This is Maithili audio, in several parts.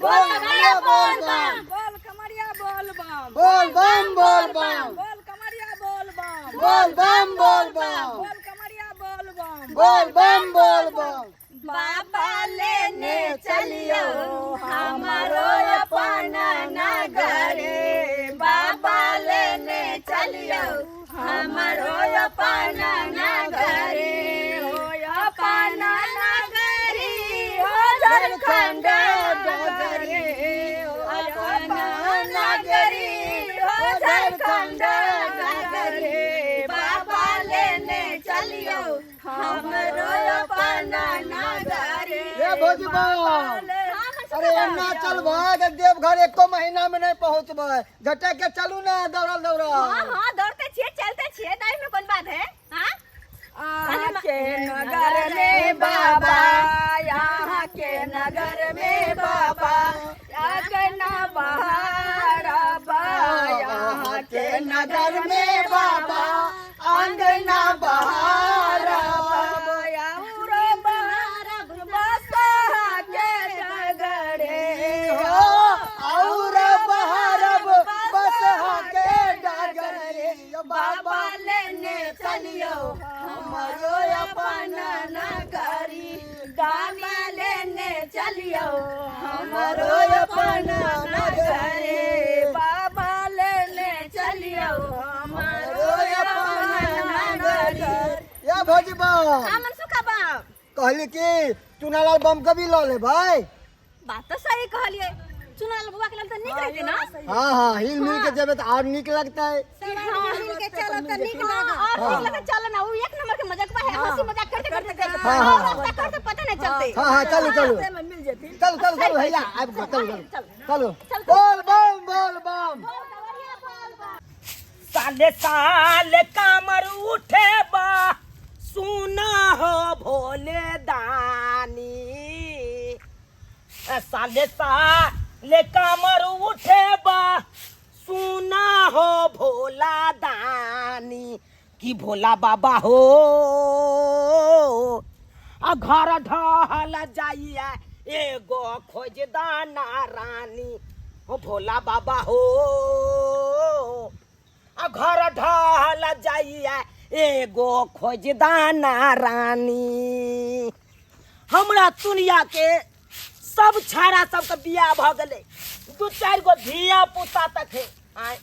बोल कमरिया बोल बम। बोल कमरिया बोल बम। बोल बम बोल बम। बोल कमरिया बोल बम। बोल बम बोल बम। बोल कमरिया बोल बम। बोल बम बोल बम। बाबा लेने चलियो हमारो अपन नगरी, बाबा लेने चलियो हमारो अपन नगरी, हो अपन नगरी, हो झारखंड झारखंड नगरी, नगरी, हो अपन अपन नगरी, हो झारखंड झारखंड नगरी, नगरी। बाबा लेने चलियो हमरो अपन नगरी। ये भौजी बम। अरे एना चलबै तऽ देवघर एको महीना में नहीं पहुंचबै। झटक के चलू ना, दौड़ल दौड़ल। हाँ हाँ, दौड़ते छिए, चलते छिए, दाई में कौन बात है? हाँ, यहाँ के नगर में बाबा, यहाँ के नगर में बाबा, अगना बहारा, यहाँ के नगर में बाबा अंगना बहारा। बसहा के डगरे हो और बहारब बसहा के डगरे, बाबा लेने चलियो हमरो अपन नगरी, बाबा लेने चलियो हमरो अपन नगरी, बाबा लेने चलियो हमरो अपन नगरी। या भौजी बम। हाँ मनसुखा बाप। कहली कि चुनालाल बम के भी लऽ लेबै। बात तो सही कहलिए, चुनाल बुआ के लेल तऽ नीक रहते ना। हाँ हाँ, हिल मिल के जेबै तऽ और नीक लगतै। हाँ, मिल के चलब तऽ नीक हाँ, लागत। और नीक लगत। चलो ना, वो एक नंबर के मजाक बा है, हंसी मजाक करते करते हाँ, हाँ। रास्ता करते पता नहीं चलते। हाँ हाँ, चलू चलू। में मिल जेथिन। चलू चलू चलू भैया, आबि जाउ, चलू चलू चलू। बोल बम बोल बम। साले साल कामर उठे बा, सुना हो भोले दानी। साले साले कामर उठे बा, सुना हो भोला दानी, कि भोला बाबा हो आ घर ढहल जाइए एगो खोजदाना रानी। हो भोला बाबा हो आ घर ढहल जाइए एगो खोजदाना रानी। हमरा दुनिया के सब छाड़ा सबके बियाह भऽ गेलै, दू चारि गो धिया पुता तक है। आँय,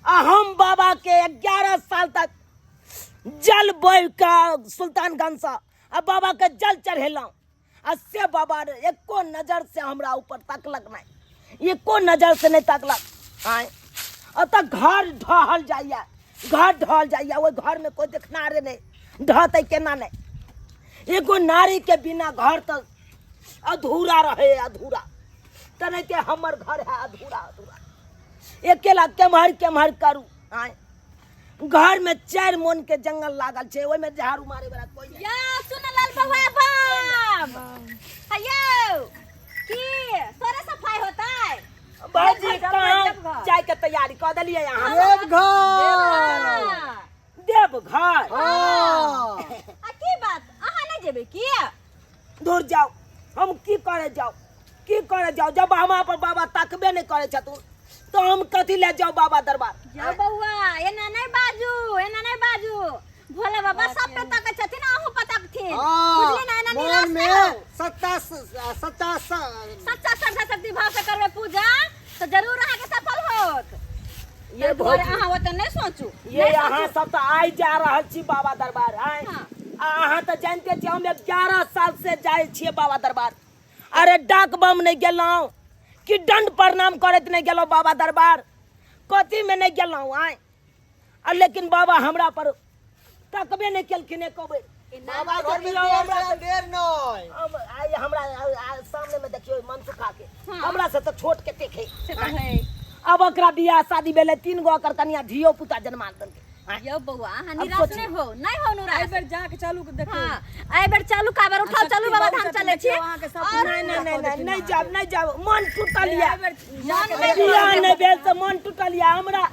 आ हम बाबा के 11 साल तक जल बोहि कऽ सुल्तानगंजसँ आ बाबा के जल चढ़ेलहुँ, आ से बाबा रे एको नजर से हमरा ऊपर तकलक नहि, एको नजर से नहि तकलक। आँय, ओतऽ घर ढहल जाइए, घर ढहल जाइए, ओहि घरमे कोइ देखनारे नहि, ढहतै केना नहि? एगो नारीके बिना घर तऽ अधूरा रहे, अधूरा। तेनाहिते हमर घर है अधूरा अधूरा, अकेला केम्हर केम्हर करू? आँय, घर में 4 मोन के जंगल लागल छै, ओहिमे झाड़ू मारे वाला कोई नहीं। या सुन लाल बउआ बाप, हयो की तोरे सफाई होता है? भौजी, कहाँ जाय के तैयारी कऽ देलियै अहाँ? देवघर। देवघर? हाँ। आ की बात, अहाँ नहीं जेबै की? दूर जाओ, हम की करे जाओ, की करे जाओ? जब हमरा पर बाबा तकबे नहीं करे छथुन तो हम कथी ले जाओ बाबा दरबार? यौ बउआ, एना नहीं बाजू, एना नहीं बाजू। भोला बाबा सब पे तकै छथिन, अहूँ पर तकथिन। बुझलियै ना? एना निराश मन नहीं में होउ। सच्चा सच्चा सच्चा श्रद्धा शक्ति भाव से करबै पूजा तो जरूर अहाँके सफल होत। ये ताहि दुआरे भौजी, अहाँ ओतऽ नहि सोचू, ये नहि अहाँ सोचू। सब तऽ आइ जा रहल छी बाबा दरबार। आइ हाँ। आ अहाँ तऽ जानते छी, हम 11 साल से जाइ छियै बाबा दरबार। अरे डाक बम नहि गेलहुँ कि दंड प्रणाम करैत नहि गेलहुँ बाबा दरबार, कथी में नहि गेलहुँ आइ, आ लेकिन बाबा हमरा पर तकबे नहि केलखिन एको बेर। बाबा घर में देखियौ देर हमरा से देर नहीं। हम आइ हमरा सामने में देखियौ मनसुखा के। हाँ। हमरा से तऽ छोट कतेक है। से तऽ है। अब ओकरा बियाह शादी भेलै, 3 गो ओकर कनिया धियो पुता जन्मा देलकै। आँय। यौ बौआ, अहाँ अब निराश सोचू। नहि हो, नहि हो निराश। एहि बेर जाके चलू के देखू। हाँ, एहि बेर चलू, काबर उठाओ, चलू बाबा धाम चलै छी। अहाँके सब और नहीं नहीं नहीं नहीं, नहीं जाब, नहीं जाब, मन टूटल या। एहि बेर जाके मन देखू। बियाह नहीं भेल से मन टूटल या। हमरा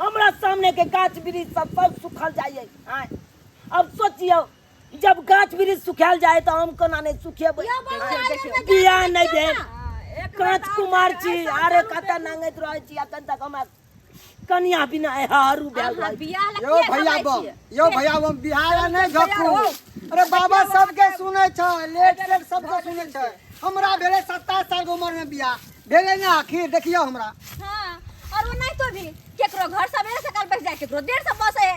हमरा सामने के गाछ वृक्ष सब सब सुखल जाइए। आँय, अब सोचियौ, जब गाछ वृक्ष सुखायल जाए तो हम कोना नहीं सुखेबै? यौ बौआ, एहि बेर बियाह नहीं भेल। हाँ, एक कांच कुमार छी। अरे कतऽ नांगैत रहै छी, अखन तक हमरा कनिया बिना हरू भेल अहाँ रहै छी। बियाह लए यो किया भैया घबराइ बम छियै? यो भैया बम, बिहार नहि झपू। अरे बाबा सबके सुनै छै, लेट सेट सबके सुनै छै। हमरा भेलै 27 साल के उम्र में बियाह भेलै ने, आखिर देखियौ हमरा। हाँ, और वो नहीं तो भी केकरो घर सवेरे सकाल बस जाए, केकरो देर से बसे।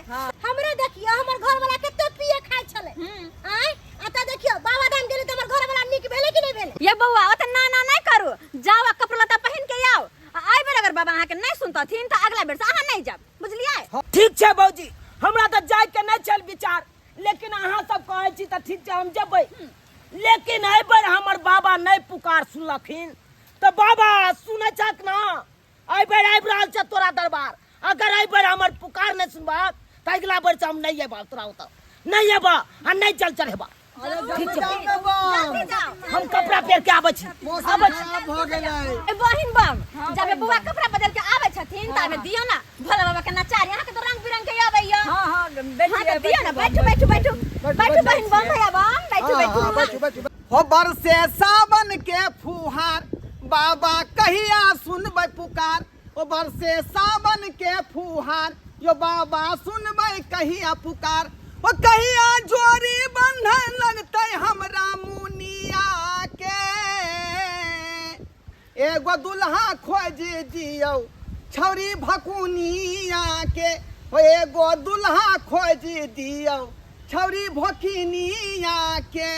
हमरे देखियो, हमर घर वाला कते पिए खाइ छलै। आय अतः देखियो, बाबा धाम गेली त हमर घर वाला नीक भेलै कि नहि भेलै? ये बौआ, ओते ना ना नहीं करू, जाओ आ कपड़ा लत्ता पहिन के आओ। आ एहि बेर अगर बाबा अहाँके नहीं सुनतथिन तऽ अगला बेर से अहाँ नहीं जाब, बुझलियै? ठीक छै भौजी, हमरा तऽ जाय के नहीं छल विचार, लेकिन अहाँ सब कहै छी तऽ ठीक छै, हम जेबै। लेकिन एहि बेर हमर बाबा नहीं पुकार सुनलखिन तऽ बाबा सुनै छक ना, एहि बेर आबि रहल छै तोरा दरबार। अगर एहि बेर हमर पुकार नहीं सुनबहक तऽ अगिला बेर से हम नहीं अयबह तोरा ओतऽ, नहीं अयबह आ नहीं जल चढ़ेबह। अरे ठीक जल्दी छै। जाउ ने बम, जल्दी जाओ। हम कपड़ा पहिर के आबै छी, मौसम आबै छी। खराब भऽ गेलै। ए बहिन बम, जबे बौआ कपड़ा बदल के आबै छथिन ताबे दियौ ना भोला बाबा के नचारी। अहाँके तऽ रंग बिरंग के आबैया। हाँ हाँ, हाँ तऽ दियौ ना, बैठू बैठू बैठू बैठू बहिन बम, भैया बम, बैठू हाँ, बैठू। हाँ, बैठू बैठू। हो बरसे सावन के फुहार, बाबा कहिया सुनबै पुकार। ओ बरसे सावन के फुहार, यो बाबा सुनबै कहिया पुकार। ओ कहिया जोड़ी बंधन लगतै हमरा मुनिया के, एगो दुल्हा खोज दियौ छौरी भकुनिया के। ओ एगो दुल्हा खोज दियौ छौरी भोकिनिया के।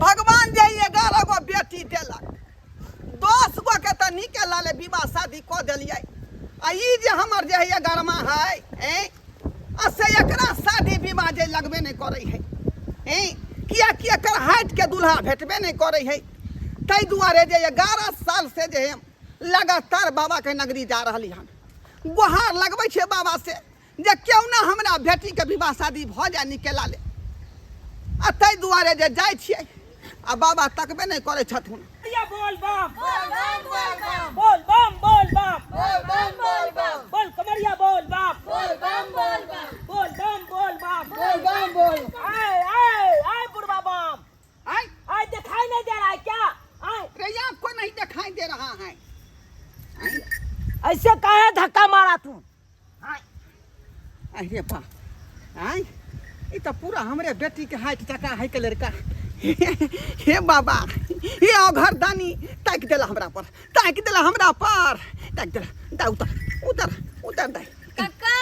भगवान जे 11 गो बेटी देलक, 10 गो के तऽ नीके लाले विवाह शादी कऽ देलियै, आ ई जे हमर जे है 11वां है, ऐं आ से एकरा शादी विवाह जे लगबे नहि करै है, ऐं किएकि एकर हाइट के दुल्हा भेटबे नहि करै है। ताहि दुआरे जे 11 साल से जे हम लगातार बाबा के नगरी जा रहली हन, गुहार लगबै छियै बाबा से जे क्यों ना हमरा बेटी के विवाह शादी भऽ जाय नीके लाले। आ ताहि दुआरे जे जाइ छियै आ बाबा तकबे नहि करै छथुन। या बोल बम बोल बम बोल बम बोल कमरिया बोल बम बोल बम बोल बम बोल बम बोल। आए आए आए बुढ़वा बम, आय आए, दिखाई नहीं दे रहा है क्या? आए रे, आपको नहीं दिखाई दे रहा है? ऐसे काहे धक्का मारा तू? अरे बा, आय ई तऽ पूरा हमरे बेटी के हाइट चका है के लड़का। हे बाबा, हे अघर दानी, ताकि देला हमरा पर, ताकि देला हमरा पर, ताकि देला। दा उतर उतर उतर दे। कक्का,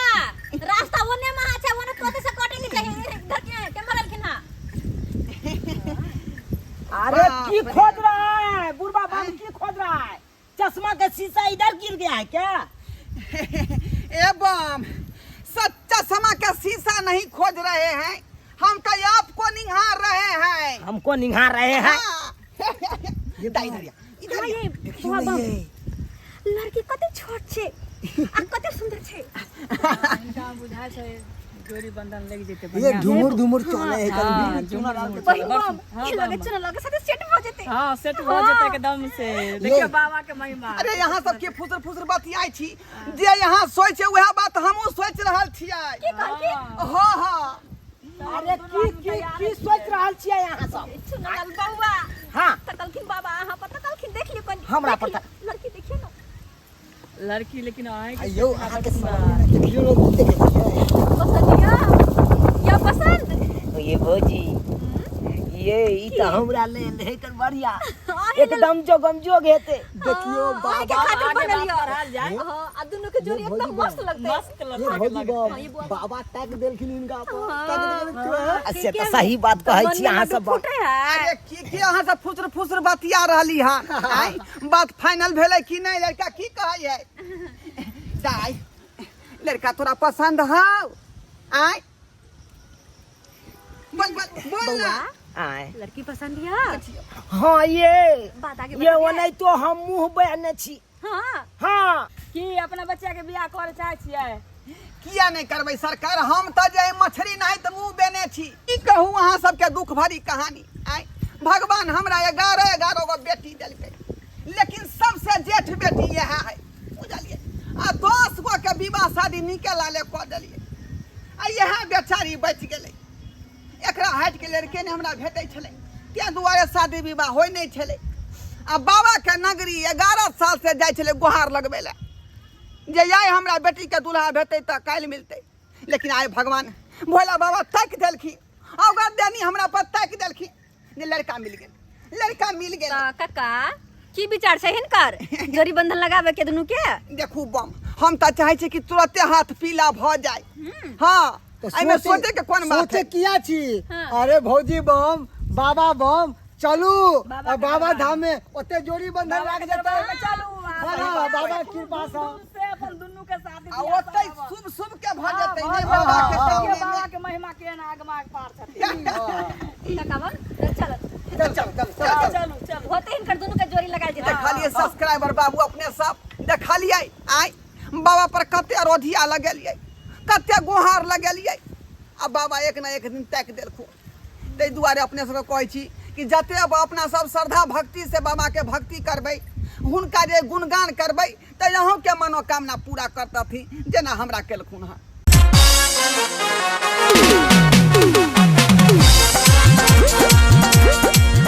रास्ता ओने महा छै, ओने तोते से कटे नहीं चाहिए, इधर के के मरलखिन हां। अरे बाप की रे। खोज रहा है बुढ़वा बम, की खोज रहा है? चश्मा के शीशा इधर गिर गया है क्या? ए बम, सच्चा चश्मा का शीशा नहीं खोज रहे हैं हम, तो आपको निहार रहे हैं। हमको निहार रहे हैं? हाँ। दा इधर या, इधर हाँ या। ये बौआ बम, लड़की कते छोट छै आ कते सुंदर छै। हिनका बुझाइ छै जोड़ी बंधन लागि जेतै ये बढ़िआँ। ढुमुर ढुमुर चले है हाँ, कभी। झुमुर झुमुर बहिन चले। बम, हाँ, ई लगे बम। चुना लगे साथे सेट भऽ जेतै। हाँ, सेट भऽ जेतै एकदम से। देखियौ बाबा के महिमा। अरे यहाँ सबके फुसर फुसर बतियाइ छी, जे यहाँ सोच वएह बात हमहूँ सोच रहल छियै। की कहलखिन? हाँ हाँ। अरे की की की सोच रहल छियै अहाँ सब? चुना लाल बौआ। हाँ। तकलखिन बाबा अहाँ पर, तकलखिन, देख लियौ कनि। हमरा पर देख लियौ, लड़की देखियौ ना। लड़की लेकिन अहीं के आइयो अहाँ के सामने देखियौ लोग देखै छियै। पसंद या या पसंद? ये भौजी, ये ई तऽ हमरा लेल हेकर बढ़िया अहीं लेल- एकदम जोगम जोग हेतै। देखियौ अहीं के बाबा खातिर आगे बनल बात यऽ। बढ़ायल जाय। हाँ, आ दुनू के जोड़ी ये एकदम भौजी मस्त लगतै। मस्त ये लगतै। भौजी बम, बाबा ताक देलखिन हिनका पर, ताक देलखिन। आ से तऽ सही बात कहै छी अहाँ सब। फूटे है। अरे की की अहाँ सब फुसर फुसर बतिया रहली हन? आँय, बात फाइनल भेलै कि नहि? लड़का की कहै है? दाइ, लड़का तोरा पसंद हौ? आँय, बोल बोल बोल ना। आय लड़की पसंद या? हाँ ये बात आगे ये बढ़िया। ओनाहितो हम मुँह बहने छी। हाँ। हाँ। की अपना बच्चा के बियाह करे चाहै छियै? किया नहि करबै सरकार, हम तऽ जे मछली नहि तऽ मुँह बेने छी। की कहू अहाँ सबके दुख भरी कहानी। आँय, भगवान हमरा 11 गो बेटी देलकै, लेकिन सबसे जेठ बेटी इएह है, बुझलियै? आ 10 गो के विवाह शादी नीके लाले कऽ देलियै, आ इएह बेचारी बचि गेलै। एकरा हाइट के लड़के नहि हमरा भेटै छलै, ताहि दुआरे शादी विवाह होइ नहि छलै। आ बाबा के नगरी 11 साल से जाइ छलै गुहार लगबै लए जे आइ हमरा बेटीके दुल्हा भेटतै तऽ काल्हि मिलतै। लेकिन आइ भगवान भोला बाबा ताकि देलखिन, ओकर देनी हमरा पर ताकि देलखिन जे लड़का मिल गेल, लड़का मिल गेल। तऽ काका की विचार छै हिनकर जोड़ी बंधन लगाबे के दुनू के? देखू बम, हम तऽ चाहै छी कि तुरते हाथ पीला भऽ जाय। हाँ, तऽ एहिमे सोचे के कोन बात सोचे है? किया छी? हाँ। अरे भौजी बम, बाबा बम, चलू बाबा आ के बाबा दरबार। धाम में ओते जोड़ी बंधन बाबा लाग के जेतै। दरबार में चलू। हाँ, बाबा के कृपा से धूम से अपन दुनू के शादी आ बियाह ओते सब शुभ शुभ के भऽ जेतै हाँ, ने भऽ बाबा के जेतै। सामने में। बाबा के महिमा के एना आगमा के पार छथिन। काका बम, तऽ चलो। चल चल चल चल। चलू चलू। होते हिनकर दुनू के जोड़ी लगायल जेतै। देखलियै सब्सक्राइबर बाबू अपने सब देखलियै आइ बाबा पर कते रोधिया लगेलियै, कते गोहार लगेलियै, आ बाबा एक न एक दिन ताकि देलखुन। ताहि दुआरे अपने सबके कहै छी कि जते अब अपना सब श्रद्धा भक्ति से बाबा के भक्ति करबै, हुनका जे गुणगान करबै, तऽ अहूँके मनोकामना पूरा करतथिन जेना हमरा केलखुन हँ।